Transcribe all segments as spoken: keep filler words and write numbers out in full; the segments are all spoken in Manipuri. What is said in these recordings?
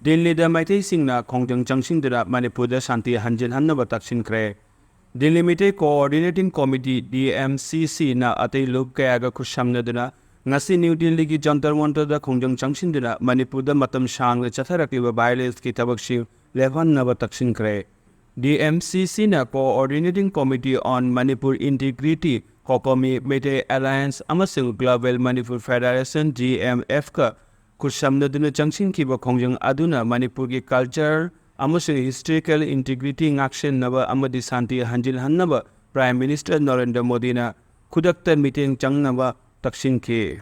ꯗꯤꯜꯂꯤꯗ ꯃꯩꯇꯩꯁꯤꯡꯅ ꯈꯣꯡꯖꯪ ꯆꯪꯁꯤꯟꯗꯨꯅ ꯃꯅꯤꯄꯨꯔꯗ ꯁꯥꯟꯇꯤ ꯍꯟꯖꯤꯜꯍꯟꯅꯕ ꯇꯛꯁꯤꯟꯈ꯭ꯔꯦ꯫ Delhi Meitei coordinating committee, D M C ꯁꯤꯅ ꯑꯇꯩ ꯂꯨꯞ ꯀꯌꯥꯒ ꯈꯨꯠꯁꯝꯅꯗꯨꯅ ꯉꯁꯤ ꯅ꯭ꯌꯨ ꯗꯤꯜꯂꯤꯒꯤ ꯖꯟꯇꯔ ꯃꯟꯇꯔꯗ ꯈꯣꯡꯖꯪ ꯆꯪꯁꯤꯟꯗꯨꯅ ꯃꯅꯤꯄꯨꯔꯗ ꯃꯇꯝ ꯁꯥꯡꯅ ꯆꯠꯊꯔꯛꯂꯤꯕ ꯚꯥꯏꯑꯣꯂꯦꯟꯁꯀꯤ ꯊꯕꯛꯁꯤꯡ ꯂꯦꯞꯍꯟꯅꯕ ꯇꯛꯁꯤꯟꯈ꯭ꯔꯦ꯫ ꯗꯤ ꯑꯦꯝ ꯁꯤ ꯁꯤꯅ coordinating committee on Manipur integrity, COCOMI, Meitei alliance ꯑꯃꯁꯨꯡ global Manipur federation, G M ꯑꯦꯐꯀ ꯈꯨꯠꯁꯝꯅꯗꯨꯅ ꯆꯪꯁꯤꯟꯈꯤꯕ ꯈꯣꯡꯖꯪ ꯑꯗꯨꯅ ꯃꯅꯤꯄꯨꯔꯒꯤ ꯀꯜꯆꯔ ꯑꯃꯁꯨꯡ ꯍꯤꯁꯇꯣꯔꯤꯀꯦꯜ ꯏꯟꯇꯤꯒ꯭ꯔꯤꯇꯤ ꯉꯥꯛꯁꯦꯟꯅꯕ ꯑꯃꯗꯤ ꯁꯥꯟꯇꯤ ꯍꯟꯖꯤꯜꯍꯟꯅꯕ ꯄ꯭ꯔꯥꯏꯝ ꯃꯤꯅꯤꯁꯇꯔ ꯅꯔꯦꯟꯗ꯭ꯔ ꯃꯣꯗꯤꯅ ꯈꯨꯗꯛꯇ ꯃꯤꯠꯌꯦꯡ ꯆꯪꯅꯕ ꯇꯛꯁꯤꯟꯈꯤ꯫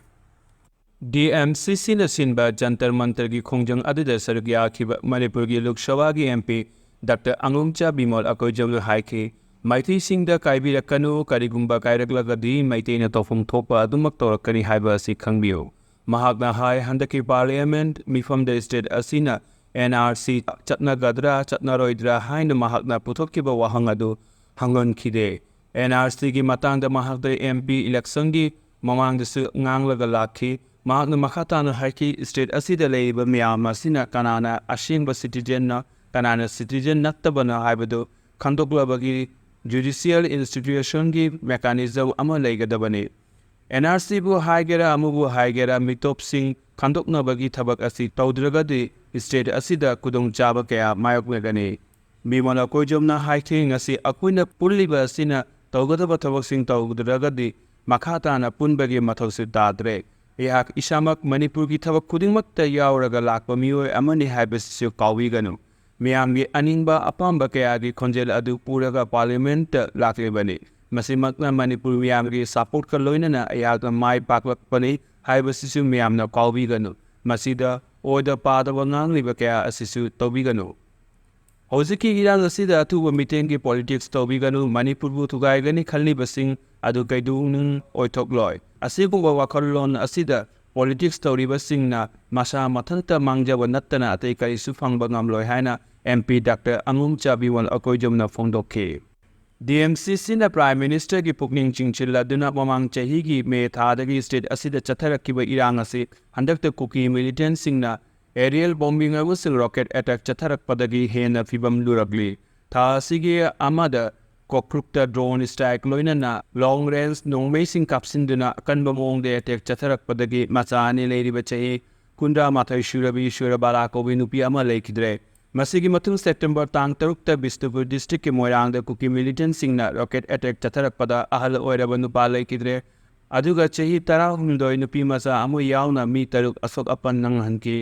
ꯗꯤ ꯑꯦꯝ ꯁꯤ ꯁꯤꯅ ꯁꯤꯟꯕ ꯖꯟꯇꯔ ꯃꯟꯇꯔꯒꯤ ꯈꯣꯡꯖꯪ ꯑꯗꯨꯗ ꯁꯔꯨꯛ ꯌꯥꯈꯤꯕ ꯃꯅꯤꯄꯨꯔꯒꯤ ꯂꯣꯛ ꯁꯚꯥꯒꯤ ꯑꯦꯝ ꯄꯤ ꯗꯥꯛꯇꯔ ꯑꯉꯣꯝꯆꯥ ꯕꯤꯃꯣꯜ ꯑꯀꯣꯏꯖꯝꯅ ꯍꯥꯏꯈꯤ, ꯃꯩꯇꯩꯁꯤꯡꯗ ꯀꯥꯏꯕꯤꯔꯛꯀꯅꯨ, ꯀꯔꯤꯒꯨꯝꯕ ꯀꯥꯏꯔꯛꯂꯒꯗꯤ ꯃꯩꯇꯩꯅ ꯇꯧꯐꯝ ꯊꯣꯛꯄ ꯑꯗꯨꯃꯛ ꯇꯧꯔꯛꯀꯅꯤ ꯍꯥꯏꯕ ꯑꯁꯤ ꯈꯪꯕꯤꯌꯨ꯫ ꯃꯍꯥꯛꯅ ꯍꯥꯏ, ꯍꯟꯗꯛꯀꯤ ꯄꯥꯔꯂꯤꯌꯥꯃꯦꯟꯠ ꯃꯤꯐꯝꯗ ꯁ꯭ꯇꯦꯠ ꯑꯁꯤꯅ ꯑꯦꯟ ꯑꯥꯔ ꯁꯤ ꯆꯠꯅꯒꯗ꯭ꯔꯥ ꯆꯠꯅꯔꯣꯏꯗ꯭ꯔꯥ ꯍꯥꯏꯅ ꯃꯍꯥꯛꯅ ꯄꯨꯊꯣꯛꯈꯤꯕ ꯋꯥꯍꯪ ꯑꯗꯨ ꯍꯪꯍꯟꯈꯤꯗꯦ꯫ ꯑꯦꯟ ꯑꯥꯔ ꯁꯤꯒꯤ ꯃꯇꯥꯡꯗ ꯃꯍꯥꯛꯇ ꯑꯦꯝ ꯄꯤ ꯏꯂꯦꯛꯁꯟꯒꯤ ꯃꯃꯥꯡꯗꯁꯨ ꯉꯥꯡꯂꯒ ꯂꯥꯛꯈꯤ꯫ ꯃꯍꯥꯛꯅ ꯃꯈꯥ ꯇꯥꯅ ꯍꯥꯏꯈꯤ, ꯁ꯭ꯇꯦꯠ ꯑꯁꯤꯗ ꯂꯩꯔꯤꯕ ꯃꯤꯌꯥꯝ ꯑꯁꯤꯅ ꯀꯅꯥꯅ ꯑꯁꯦꯡꯕ ꯁꯤꯇꯤꯖꯦꯟꯅ, ꯀꯅꯥꯅ ꯁꯤꯇꯤꯖꯦꯟ ꯅꯠꯇꯕꯅ ꯍꯥꯏꯕꯗꯨ ꯈꯪꯗꯣꯛꯂꯕꯒꯤ ꯖꯨꯗꯤꯁꯤꯌꯦꯜ ꯏꯟꯁꯇꯤꯇ꯭ꯌꯨꯁꯟꯒꯤ ꯃꯦꯀꯥꯅꯤꯖꯝ ꯑꯃ ꯂꯩꯒꯗꯕꯅꯤ꯫ ꯑꯦꯟ ꯑꯥꯔ ꯁꯤꯕꯨ ꯍꯥꯏꯒꯦꯔꯥ, ꯑꯃꯕꯨ ꯍꯥꯏꯒꯦꯔꯥ, ꯃꯤꯇꯣꯞꯁꯤꯡ ꯈꯟꯗꯣꯛꯅꯕꯒꯤ ꯊꯕꯛ ꯑꯁꯤ ꯇꯧꯗ꯭ꯔꯒꯗꯤ ꯁ꯭ꯇꯦꯠ ꯑꯁꯤꯗ ꯈꯨꯗꯣꯡꯆꯥꯕ ꯀꯌꯥ ꯃꯥꯌꯣꯛꯅꯒꯅꯤ꯫ ꯕꯤꯃꯣꯜ ꯑꯀꯣꯏꯖꯝꯅ ꯍꯥꯏꯈꯤ, ꯉꯁꯤ ꯑꯩꯈꯣꯏꯅ ꯄꯨꯜꯂꯤꯕ ꯑꯁꯤꯅ ꯇꯧꯒꯗꯕ ꯊꯕꯛꯁꯤꯡ ꯇꯧꯗ꯭ꯔꯒꯗꯤ ꯃꯈꯥ ꯇꯥꯅ ꯄꯨꯟꯕꯒꯤ ꯃꯊꯧꯁꯨ ꯇꯥꯗ꯭ꯔꯦ꯫ ꯑꯩꯍꯥꯛ ꯏꯁꯥꯃꯛ ꯃꯅꯤꯄꯨꯔꯒꯤ ꯊꯕꯛ ꯈꯨꯗꯤꯡꯃꯛꯇ ꯌꯥꯎꯔꯒ ꯂꯥꯛꯄ ꯃꯤꯑꯣꯏ ꯑꯃꯅꯤ ꯍꯥꯏꯕꯁꯤꯁꯨ ꯀꯥꯎꯕꯤꯒꯅꯨ꯫ ꯃꯤꯌꯥꯝꯒꯤ ꯑꯅꯤꯡꯕ ꯑꯄꯥꯝꯕ ꯀꯌꯥꯒꯤ ꯈꯣꯟꯖꯦꯜ ꯑꯗꯨ ꯄꯨꯔꯒ ꯄꯥꯔꯂꯤꯌꯥꯃꯦꯟꯠꯇ ꯂꯥꯛꯂꯤꯕꯅꯤ꯫ ꯃꯁꯤꯃꯛꯅ ꯃꯅꯤꯄꯨꯔ ꯃꯤꯌꯥꯝꯒꯤ ꯁꯄꯣꯔꯠꯀ ꯂꯣꯏꯅꯅ ꯑꯩꯍꯥꯛꯅ ꯃꯥꯏ ꯄꯥꯛꯂꯛꯄꯅꯤ ꯍꯥꯏꯕꯁꯤꯁꯨ ꯃꯤꯌꯥꯝꯅ ꯀꯥꯎꯕꯤꯒꯅꯨ꯫ ꯃꯁꯤꯗ ꯑꯣꯏꯗ ꯄꯥꯗꯕ ꯉꯥꯡꯂꯤꯕ ꯀꯌꯥ ꯑꯁꯤꯁꯨ ꯇꯧꯕꯤꯒꯅꯨ꯫ ꯍꯧꯖꯤꯛꯀꯤ ꯏꯔꯥꯡ ꯑꯁꯤꯗ ꯑꯊꯨꯕ ꯃꯤꯠꯌꯦꯡꯒꯤ ꯄꯣꯂꯤꯇꯤꯛꯁ ꯇꯧꯕꯤꯒꯅꯨ꯫ ꯃꯅꯤꯄꯨꯔꯕꯨ ꯊꯨꯒꯥꯏꯒꯅꯤ ꯈꯜꯂꯤꯕꯁꯤꯡ ꯑꯗꯨ ꯀꯩꯗꯧꯅꯨꯡ ꯑꯣꯏꯊꯣꯛꯂꯣꯏ꯫ ꯑꯁꯤꯒꯨꯝꯕ ꯋꯥꯈꯜꯂꯣꯟ ꯑꯁꯤꯗ ꯄꯣꯂꯤꯇꯤꯛꯁ ꯇꯧꯔꯤꯕꯁꯤꯡꯅ ꯃꯁꯥ ꯃꯊꯟꯇ ꯃꯥꯡꯖꯕ ꯅꯠꯇꯅ ꯑꯇꯩ ꯀꯔꯤꯁꯨ ꯐꯪꯕ ꯉꯝꯂꯣꯏ ꯍꯥꯏꯅ ꯑꯦꯝ ꯄꯤ ꯗꯥꯛꯇꯔ ꯑꯉꯣꯝꯆꯥ ꯕꯤꯃꯣꯜ ꯑꯀꯣꯏꯖꯝꯅ ꯐꯣꯡꯗꯣꯛꯈꯤ꯫ ꯗꯤ ꯑꯦꯝ ꯁꯤ ꯁꯤꯅ ꯄ꯭ꯔꯥꯏꯝ ꯃꯤꯅꯤꯁꯇꯔꯒꯤ ꯄꯨꯛꯅꯤꯡ ꯆꯤꯡꯁꯤꯜꯂꯗꯨꯅ ꯃꯃꯥꯡ ꯆꯍꯤꯒꯤ ꯃꯦ ꯊꯥꯗꯒꯤ ꯁ꯭ꯇꯦꯠ ꯑꯁꯤꯗ ꯆꯠꯊꯔꯛꯈꯤꯕ ꯏꯔꯥꯡ ꯑꯁꯤ ꯍꯟꯗꯛꯇ ꯀꯨꯀꯤ ꯃꯤꯂꯤꯇꯦꯟꯠꯁꯤꯡꯅ ꯑꯦꯔꯤꯌꯦꯜ ꯕꯣꯝꯕꯤꯡ ꯑꯃꯁꯨꯡ ꯔꯣꯀꯦꯠ ꯑꯦꯇꯦꯛ ꯆꯠꯊꯔꯛꯄꯗꯒꯤ ꯍꯦꯟꯅ ꯐꯤꯕꯝ ꯂꯨꯔꯛꯂꯤ꯫ ꯊꯥ ꯑꯁꯤꯒꯤ ꯑꯃꯗ ꯀꯣꯀ꯭ꯔꯨꯛꯇ ꯗ꯭ꯔꯣꯟ ꯁ꯭ꯇ꯭ꯔꯥꯏꯛ ꯂꯣꯏꯅꯅ ꯂꯣꯡ ꯔꯦꯟꯖ ꯅꯣꯡꯃꯩꯁꯤꯡ ꯀꯥꯞꯁꯤꯟꯗꯨꯅ ꯑꯀꯟꯕ ꯃꯑꯣꯡꯗ ꯑꯦꯇꯦꯛ ꯆꯠꯊꯔꯛꯄꯗꯒꯤ ꯃꯆꯥ ꯑꯅꯤ ꯂꯩꯔꯤꯕ ꯆꯍꯤ ꯀꯨꯟꯊ꯭ꯔꯥ ꯃꯥꯊꯣꯏ ꯁꯨꯔꯕꯤ ꯁꯨꯔꯕꯥꯂꯥ ꯀꯧꯕꯤ ꯅꯨꯄꯤ ꯑꯃ ꯂꯩꯈꯤꯗ꯭ꯔꯦ꯫ ꯃꯁꯤꯒꯤ ꯃꯇꯨꯡ ꯁꯦꯞꯇꯦꯝꯕꯔ ꯇꯥꯡ ꯇꯔꯨꯛꯇ ꯕꯤꯁꯅꯨꯄꯨꯔ ꯗꯤꯁꯇ꯭ꯔꯤꯛꯀꯤ ꯃꯣꯏꯔꯥꯡꯗ ꯀꯨꯀꯤ ꯃꯤꯂꯤꯇꯦꯟꯁꯤꯡꯅ ꯔꯣꯀꯦꯠ ꯑꯦꯇꯦꯛ ꯆꯠꯊꯔꯛꯄꯗ ꯑꯍꯜ ꯑꯣꯏꯔꯕ ꯅꯨꯄꯥ ꯂꯩꯈꯤꯗ꯭ꯔꯦ꯫ ꯑꯗꯨꯒ ꯆꯍꯤ ꯇꯔꯥꯍꯨꯝꯗꯣꯏ ꯅꯨꯄꯤ ꯃꯆꯥ ꯑꯃ ꯌꯥꯎꯅ ꯃꯤ ꯇꯔꯨꯛ ꯑꯁꯣꯛ ꯑꯄꯟ ꯅꯪꯍꯟꯈꯤ꯫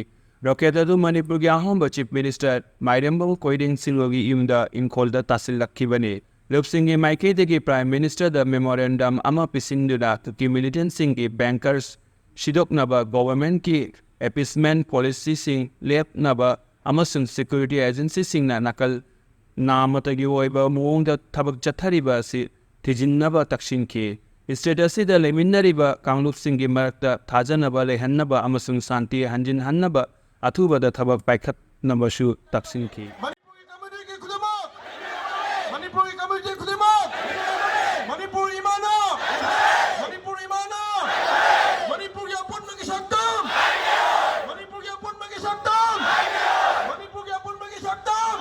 ꯔꯣꯀꯦꯠ ꯑꯗꯨ ꯃꯅꯤꯄꯨꯔꯒꯤ ꯑꯍꯥꯟꯕ ꯆꯤꯐ ꯃꯤꯅꯤꯁꯇꯔ ꯃꯥꯏꯔꯦꯝꯕꯝ ꯀꯣꯏꯔꯦꯡ ꯁꯤꯡꯍꯒꯤ ꯌꯨꯝꯗ ꯏꯪꯈꯣꯜꯗ ꯇꯥꯁꯤꯜꯂꯛꯈꯤꯕꯅꯤ꯫ ꯂꯨꯞꯁꯤꯡꯒꯤ ꯃꯥꯏꯀꯩꯗꯒꯤ ꯄ꯭ꯔꯥꯏꯝ ꯃꯤꯅꯤꯁꯇꯔꯗ ꯃꯦꯃꯣꯔꯦꯟꯗꯝ ꯑꯃ ꯄꯤꯁꯤꯟꯗꯨꯅ ꯀꯨꯀꯤ ꯃꯤꯂꯤꯇꯦꯟꯁꯤꯡꯒꯤ ꯕꯦꯡꯀꯔꯁ ꯁꯤꯗꯣꯛꯅꯕ, ꯒꯣꯚꯔꯟꯃꯦꯟꯠꯀꯤ ꯑꯦꯄꯤꯁꯃꯦꯟꯠ ꯄꯣꯂꯤꯁꯤꯁꯤꯡ ꯂꯦꯞꯅꯕ ꯑꯃꯁꯨꯡ ꯁꯦꯀ꯭ꯌꯨꯔꯤꯇꯤ ꯑꯦꯖꯦꯟꯁꯤꯁꯤꯡꯅ ꯅꯥꯀꯜ ꯅꯥꯝꯃꯇꯒꯤ ꯑꯣꯏꯕ ꯃꯑꯣꯡꯗ ꯊꯕꯛ ꯆꯠꯊꯔꯤꯕ ꯑꯁꯤ ꯊꯤꯖꯤꯟꯅꯕ ꯇꯛꯁꯤꯟꯈꯤ꯫ ꯁ꯭ꯇꯦꯠ ꯑꯁꯤꯗ ꯂꯩꯃꯤꯟꯅꯔꯤꯕ ꯀꯥꯡꯂꯨꯞꯁꯤꯡꯒꯤ ꯃꯔꯛꯇ ꯊꯥꯖꯅꯕ ꯂꯩꯍꯟꯅꯕ ꯑꯃꯁꯨꯡ ꯁꯥꯟꯇꯤ ꯍꯟꯖꯤꯟꯍꯟꯅꯕ ꯑꯊꯨꯕꯗ ꯊꯕꯛ ꯄꯥꯏꯈꯠꯅꯕꯁꯨ ꯇꯛꯁꯤꯟꯈꯤ꯫ ꯃꯅꯤꯄꯨꯔꯒꯤ ꯀꯝꯃ꯭ꯌꯨꯅꯤꯇꯤ ꯈꯨꯗꯤꯡꯃꯛ! ꯃꯅꯤꯄꯨꯔꯒꯤ ꯀꯝꯃ꯭ꯌꯨꯅꯤꯇꯤ ꯈꯨꯗꯤꯡꯃꯛ! ꯃꯅꯤꯄꯨꯔ ꯏꯃꯥꯅ! ꯃꯅꯤꯄꯨꯔ ꯏꯃꯥꯅ! ꯃꯅꯤꯄꯨꯔꯒꯤ ꯑꯄꯨꯟꯕꯒꯤ ꯁꯛꯇꯝ! ꯃꯅꯤꯄꯨꯔꯒꯤ ꯑꯄꯨꯟꯕꯒꯤ ꯁꯛꯇꯝ! ꯃꯅꯤꯄꯨꯔꯒꯤ ꯑꯄꯨꯟꯕꯒꯤ ꯁꯛꯇꯝ!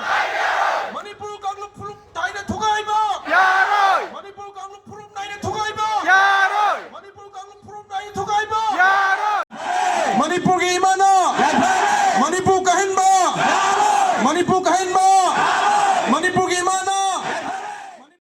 ꯃꯅꯤꯄꯨꯔ ꯀꯥꯡꯂꯨꯞ ꯐꯨꯔꯨꯞ ꯅꯥꯏꯅ ꯊꯨꯒꯥꯏꯕ! ꯌꯥꯔꯣꯏ! ꯃꯅꯤꯄꯨꯔ ꯀꯥꯡꯂꯨꯞ ꯐꯨꯔꯨꯞ ꯅꯥꯏꯅ ꯊꯨꯒꯥꯏꯕ! ꯌꯥꯔꯣꯏ! ꯃꯅꯤꯄꯨꯔ ꯀꯥꯡꯂꯨꯞ ꯐꯨꯔꯨꯞ ꯅꯥꯏꯅ ꯊꯨꯒꯥꯏꯕ! ꯌꯥꯔꯣꯏ! ꯃꯅꯤꯄꯨꯔꯒꯤ ꯏꯃꯥꯅ! ꯃꯅꯤꯄꯨꯔ ꯀꯥꯍꯟꯕ! ꯃꯅꯤꯄꯨꯔ ꯀꯥꯍꯟꯕ!